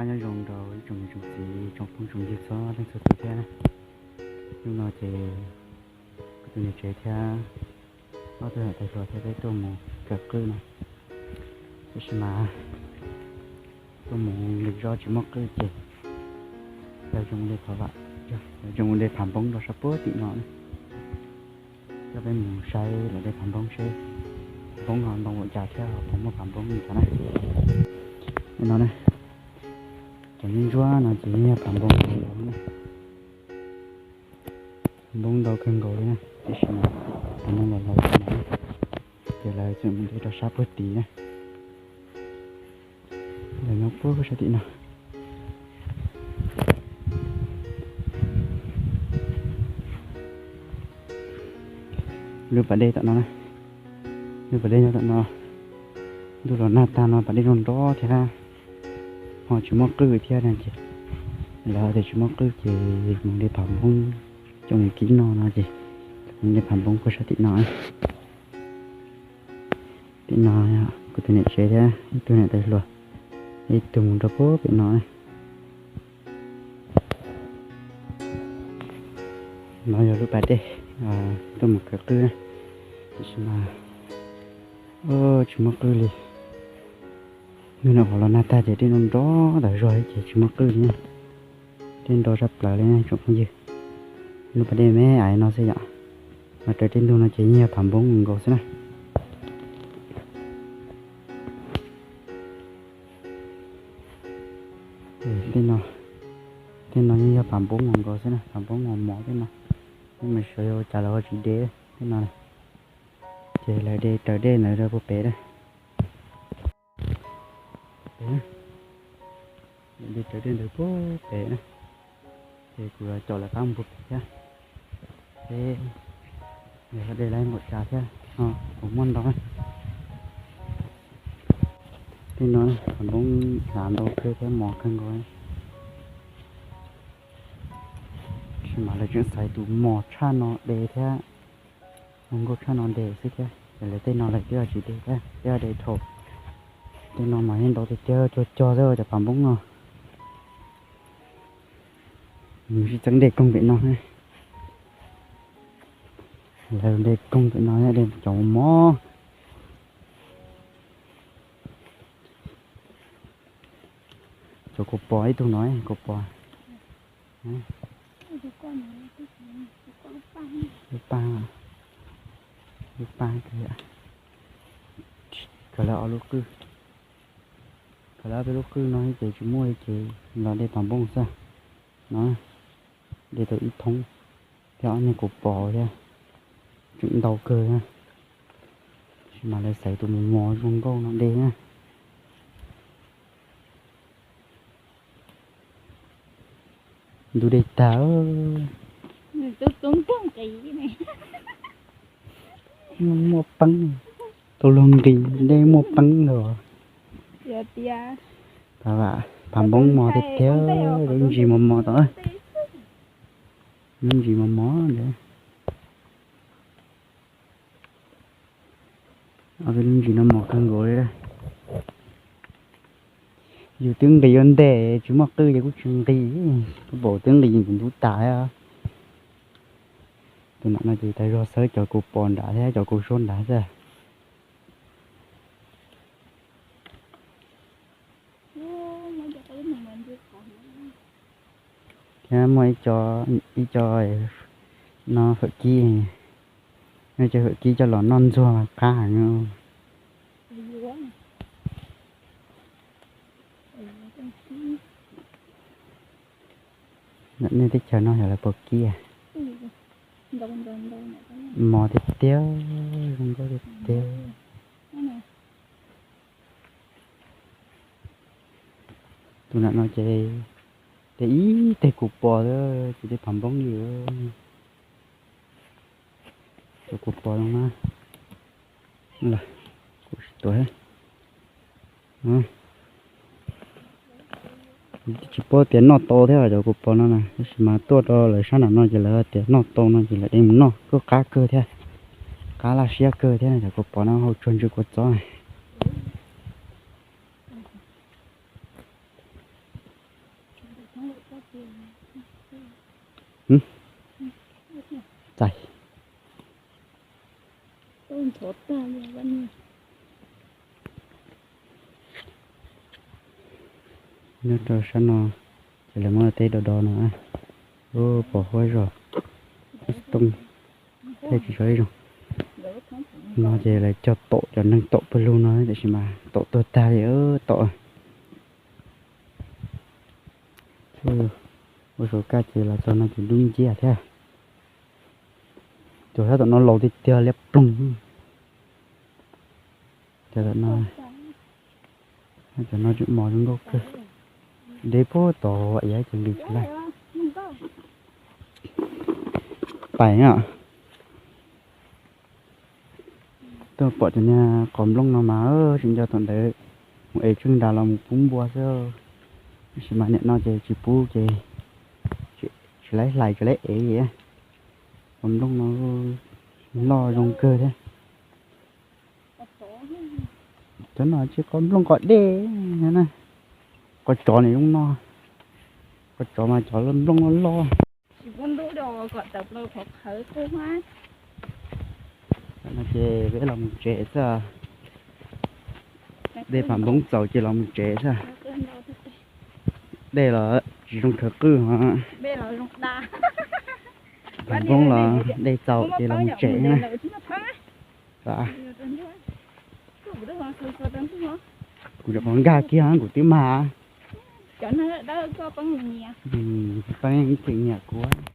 Nyob zoo rau ib tsoom niam tsoom txiv, tsoom phooj tsoom ywg txhua leej txhua tus thiab na. Hnub no ces kuv tus niam tsev thiab ob tug niam tais hluas thiab peb tuaj mus kawm qwj no, tiam sis mas tuaj mus nqis zos tsis muaj qwj ces lawv tseem mus de thov vam, lawv tseem mus de phav npoob rau sab puag tim no na. Coj peb mus saib lawv de phav npoob seb phav npoob ho ntoo ua cas thiab ho puas muaj phav npoob li cas na. No na, cov ntsuab ntsuab no ces yog phav npoob ntau na. Phav npoob ntau kawg nkaus li na, tiam sis mas phav npoob los laus no ces lawv tseem mus de rau sab puag tid na. Lawv nyob puag sab tim no. Lub pas dej tom no na, lub pas dej nyob tom no. Ntuj los nag tag no pas dej nrov nrov thiab, ho tsis muaj qwj thiab na ces lawv tias tsis muaj qwj ces mus de phav npoob coj mus kib noj no ces mus de phav npoob puag sab tim no. Tim no kuv tus niam tsev thiab ib tug niam tais hluas, ib tug mus rau puag pem no. No yog lub pas dej tuaj mus kawm qwj na, tiam sis mas tsis muaj qwj li. Hnub no qhov los nag tag ces dej nrov nrov tas zog ces tsis muaj qwj li na. Dej nrov sab plaws li na tsoom phooj ywg. Lub pas dej me ais no xwb yom, mas raws tej ntug no ces yeej yog phav npoob nkaus xwb na. Tej no yeej yog phav npoob mos nkaus xwb na, phav npoob mos mos tej no. Yeej mus sawv yog ua cas los ho tsis de tej no. Ces lawv de raws dej ntawd rau puag pem na. De raws dej ntawd puag pem na. Ces kuv caum lawv qab mus puag pem thiab, seb lawv de lawv npaum cas thiab no, kuv muaj ntau na. Tej no phav npoob hlav ntau kawg thiab mos kawg nkaus. Tab sis mas lawv tseem xaiv tus mos tshaj no de thiab, zoo nkauj tshaj no de xwb thiab. Ces lawv tej no lawv twb tsis de thiab, twb de dhau. Tej no mas yeej ntau tiag tiag, cog cog xwb cov phav npoob no. Nws tsis txeeb de koog pem no, lawv de koog pem no de cov mos mos. Cov kaus pos ib tug no, kaus pos. Lub paj, lub paj, kawg lawv ob lub qwj, kawg lawv ob peb lub qwj no ces tsis muaj li ces los de phav npoob xwb no. De tau ib thoob thiab ob niag kaus pos thiab, tseem ntau kawg na. Tab sis mas lawv xaiv tus mos mos zoo nkauj no de na. Ntug dej tag, muaj peeb, tau luag nqis dej muaj peeb los. Phav npoob mos tiag tiag, lub ntsis mos mos tod, lub ntsis mos mos ntawd. Ob peb lub ntsis no mos kawg nkaus li. Yus twb nqis ua ntej tsis muaj qwj ces kuj tsis nqis, kuj pom twb nqis ntub tas thiab. Tus nam no ces tas zog xawb cov kaus pos nrad thiab cov kaus suab nrad xwb. Thiab muaj ib co, ib co no fawm kib, ib co fawm kib coj los noj ntxuag qab heev. Nej teb chaws no yog lawv puas kib? Mos tiag tiag, zoo nkauj tiag tiag. Tus nam no ces de ib teg kaus pos xwb, tsis de phav npoob li. Cov kaus pos no na, kuv tsis tuav thiab. Tsis paub tias noj tau thiab cov kaus pos no na, tab sis mas tuaj rau lawv sab nram no ces lawv tias noj tau no ces lawv de mus noj kuj qab kawg thiab, qab laj siab kawg thiab na. Cov kaus pos no hau tsuag ntsw kua txob. Nyob rau sab no ces lawv muab teb do do no, pos huab zog, tooj, tej tsis tshua zoo. No ces lawv cog taum, cov neeg taum pawg lug no tiam sis mas taum tuag tag li, taum. Ua saum kaj ces los txog no ces dub nciab thiab. Cov sab tom no laus tiag tiag liab ploog. Cov no, cov no tseem mos zoo nkauj kawg. Deb puag tod iav ces lwm tsis laij. Pais na. Tuaj pom cov niag qos nplooj no mas tsis nco thaum ntawd mus ev tsheej nrad los mus pub npua xwb. Tab sis mas nim no ces tsis pub ces tsis laib hlais tsis laib ev. Qos nplooj no loj zoo kawg thiab. Cov no tsis qos nplooj qos dej na. Qos tsov nim zoo no. Qos tsov mas cov nplooj loj loj. No ces peb los mus tsev xwb. Dej pham npoob txaus ces los mus tsev xwb. Dej los tsis zoo khawv qwj ho. Pham npoob los dej txaus ces los mus tsev na. Kuv rov qab nkag kiag kuv twb mag. Peb ib txwm nyiam kuv.